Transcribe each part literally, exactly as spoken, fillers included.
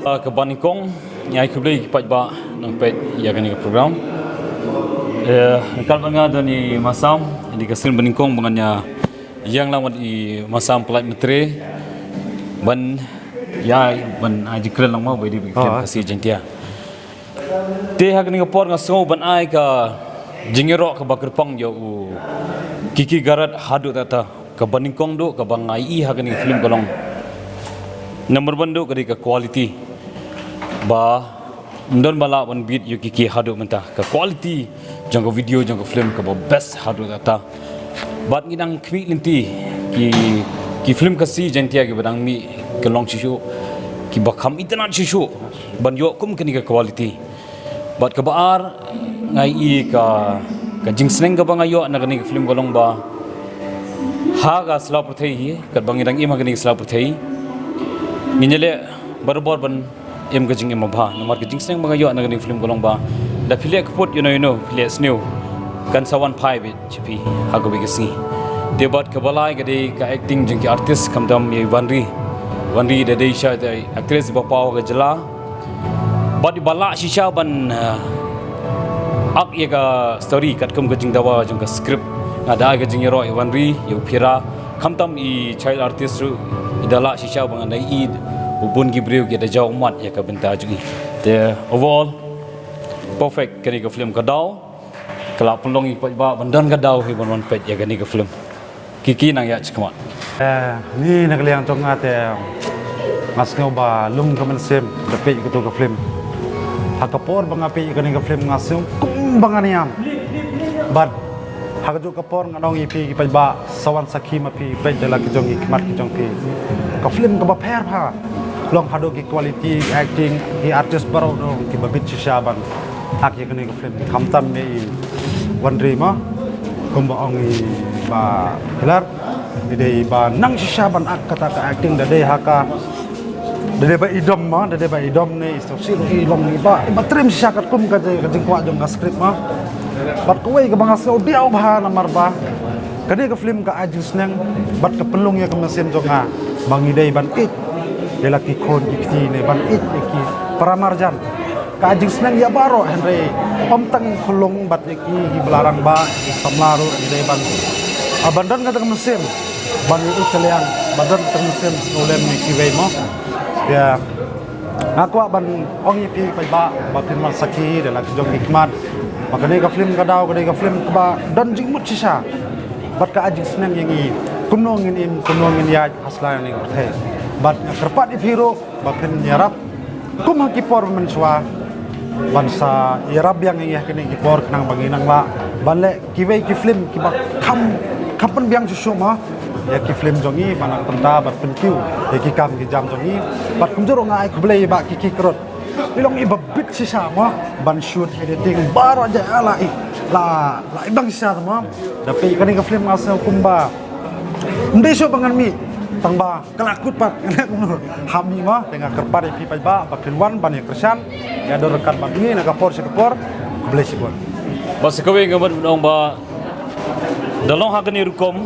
Ah, kaba nyngkong, nga ai khublei ki paidbah nongpeit ïa kane ka program. Eh, nga kyrpad, nga don i Masam, ïa ka sien ba nyngkong ba ngan ïa ïeng lang bad i Masam Pyllait Myntri ban ïa ban ai jingkren lang mo ba ïadei bad ki film Khasi Jaiñtia. Te ha kane ka por nga sngew ban ai ka jingïaroh kaba kyrpang ïa u Kiki Garod haduh katta, kaba nyngkong duh kaba nga ïohi ha kane ka film ka long, number one duh ka dei ka quality, ba ym don ba lah ban beat ïa u Kiki haduh mynta. Ka quality jong ka video jong ka film kaba best haduh katta. Bad ngi dang khmih lynti ki, ki film Khasi Jaiñtia kiba dang mih, ki long shisha, kiba kham itynnad shisha ban ïoh kum kane ka quality. Bad kaba ar, nga ïohi ka, ka jingsneng kaba nga ïoh na kane ka film ka long ba ha ka sla pyrthei hi, katba ngi dang im ha kane ka sla pyrthei, ngin ïaleh barabor ban im ka jingim ba bha. Namar ka jingsneng ba nga ïoh na kane ka film ka long ba da phi leh kput ïano ïano, phi leh sniew, kan sa wan phai beit sha phi ha kawei ka sngi. Te bad kaba lai ka dei ka acting jong ki artist, khamtam ïa i Wanri. Wanri da dei shisha da actress ba paw ha ka jylla, bad iba lah shisha ban, eh, ak ïa ka story katkum ka jingdawa jong ka script. Nga da ai ka jingïaroh ïa i Wanri, ïa u Phira, khamtam i child artist ruh, i da lah shisha ba nga da ïohi ba bun ki briew ki da jaw ummat ïa ka bynta jong i. Te overall perfect kane ka film. Ka daw ka la pynlong ïa ki paidbah ban don ka daw hi ban wan peit ïa kane ka film. Kiki nang ïa shikmat. Eh, ni na ka liang jong nga te nga sngew ba lum ka mynsiem da peit kato ka film. Ha ka por ba nga peit kane ka film nga sngew kumba nga niam. Bad ha kajuh ka por nga ong ïa phi ki paidbah, sa wan sakhi ma phi, peit da la ki jong ki khmat ki jong phi. Ka film kaba pher bha. Long haduh ki quality, ki acting, ki artist baroh dong kiba bit shisha ban ak ïa kane ka film. Khamtam ïa i Wanri ma, kumba ong i Bah Hilar, i dei ba nang shisha ban ak kata ka acting, da dei ha ka, da dei ba i dom ma, da dei ba i dom ne i sngewsih ruh i long iba, iba trim shisha katkum ka jing, ka jingkwah jong ka script ma. Bad kawei kaba nga sngewdiaw bha namar ba kane ka film ka ai jingsneng bad ka pynlong ïa ka mynsiem jong nga ba ngi dei ban ïeit ïa la ki khun ki kti ne ban ïeit ïa ki para marjan. Ka ai jingsneng ïa baroh, hynrei ym tang khlung bad ïa ki, ki ba la rangbah, ki samla ruh ngi dei ban, ah, ban don kata ka mynsiem ban ïeit ka liang, ban don kata ka mynsiem sngewlem ïa kiwei mo. Ïa, nga kwah ban ong ïa phi paidbah ba phin wan sakhi da la ki jong ki khmat ba kane ka film ka daw, kane ka film kaba don jingmut shisha. Bad ka ai jingsneng ïa ngi kumno ngin im, kumno ngin ïaid ha sla ïa kane ka pyrthei. Bad nga kyrpad ïa phi ruh ba phin ïarap kum ha ki por mynshuwa ban sa ïarap biang ïa ngi ha kine ki por khnang ba ngin nang lah ban leh kiwei ki film kiba kham, kham pynbiang shuh shuh ma ïa ki film jong ngi, ban nang pynta bad pynkiew ïa ki kam ki jam jong ngi. Bad kumjuh ruh nga ai khublei ïa i Bah Kiki Garod, i long iba bit shisha ma ban shoot, editing baroh jait la i, la, la i bang shisha ma. Da peit kane ka film nga sngew kumba ym dei shuh ba ngan mih, tang ba ka la kut pat. Hap mih ma, te nga kyrpad ïa phi paidbah ba phin wan ban ïa kyrshan, ïa don ryngkat bad ngi na ka por sha ka por. Khublei shibun. Bad sa kawei nga mut ban ong ba da long ha kane rukom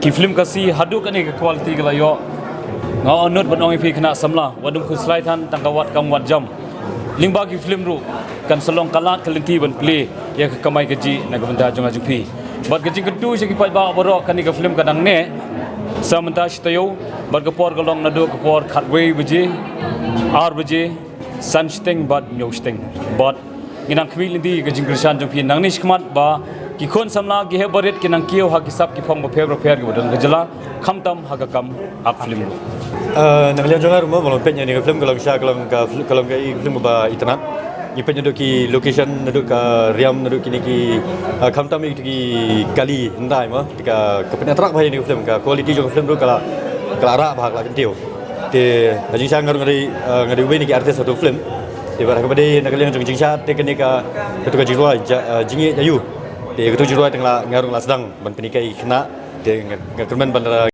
ki film Khasi haduh kane ka quality ka la ïoh, nga nud ban ong ïa phi khynnah samla, wat dum khuslai than, tang ka wat kam wat jam. Lyngba ki film ruh kan sa long ka lad ka lynti ban plie ïa ka kamai kajih na ka bynta jong nga jong phi. Bad ka jingkyntu sha ki paidbah baroh, kane ka film ka dang neh sa mynta shi taïew, bad ka por ka long naduh ka por khatwei baje, ar baje, san shiteng bad hynñiew shiteng. Bad Ngi nang khmih lynti ka jingkyrshan jong phi nangne shakhmat ba ki khun samla ki heh barit ki nang kiew ha ki sap ki phong bapher bapher kiba don ka jylla, khamtam ha ka kam ak film. Uh, na ka liang jong nga ruh mo, ba long peit ïa kane ka film, ka long sha, ka long ka fil-, ka long ka i film ba itynnad. Ngi peit naduh ki location, naduh ka riam, naduh kine ki, uh, khamtam ïa ki kali hyndai mo, te ka, ka pynattract bha ïa kane ka film, ka quality jong ka film ruh ka la, ka la rah bha, ka la kyntiew. Te ha jingshisha nga ruh nga dei, uh, nga dei uwei na ki artist ha tu film. Te bad ha kaba dei na ka liang jong jingshad te kane ka, katu ka jingrwai, ja, uh, Jingïeit Ayu. Te katu jingrwai te nga la, nga ruh nga la sdang ban pynhikai ïa ki khynnah. Te nga, nga kyrmen ban, uh,